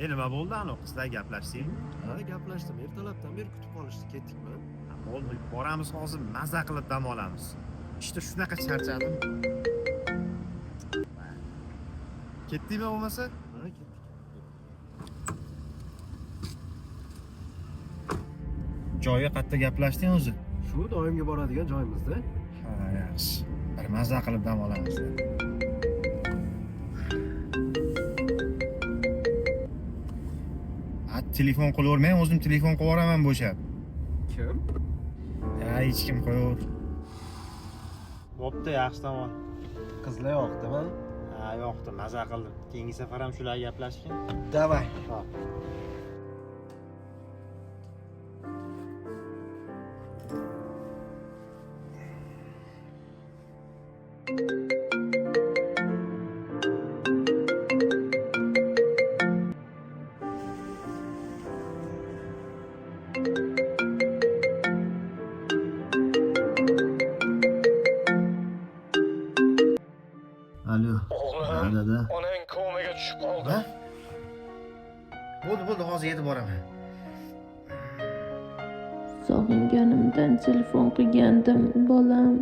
Nima bo'ldi anavi qizlar, gaplashdingmi? Ha, gaplashdim. Ertalabdan beri kutib qolishdi. Ketdikmi? Bo'ldi, boramiz hozir, maza qilib dam olamiz. Ishda shunaqa charchadim. Ketdikmi bo'lmasa? Ha, ketdik. Joyi qayerda gaplashding o'zi? Shu doimgi boradigan joyimizda. Ha, yaxshi. Bir maza qilib dam olamiz. Ha, telefon qilavermang, o'zim telefon qilib yuboraman bo'shab. Kim? Ha, hech kim qo'yaver. Bo'pti, yaxshi tomon. Qizlar yoqdimi? Ha, yoqdi, maza qildim. Keyingi safar ham shular gaplashgin. Davay. Hop. Alo. O'g'lim, dada. onang komaga tushib qoldi. Ha? Bo'ldi, bo'ldi, hozir yetib boraman. Sog'inganimdan telefon qilgandim, bolam.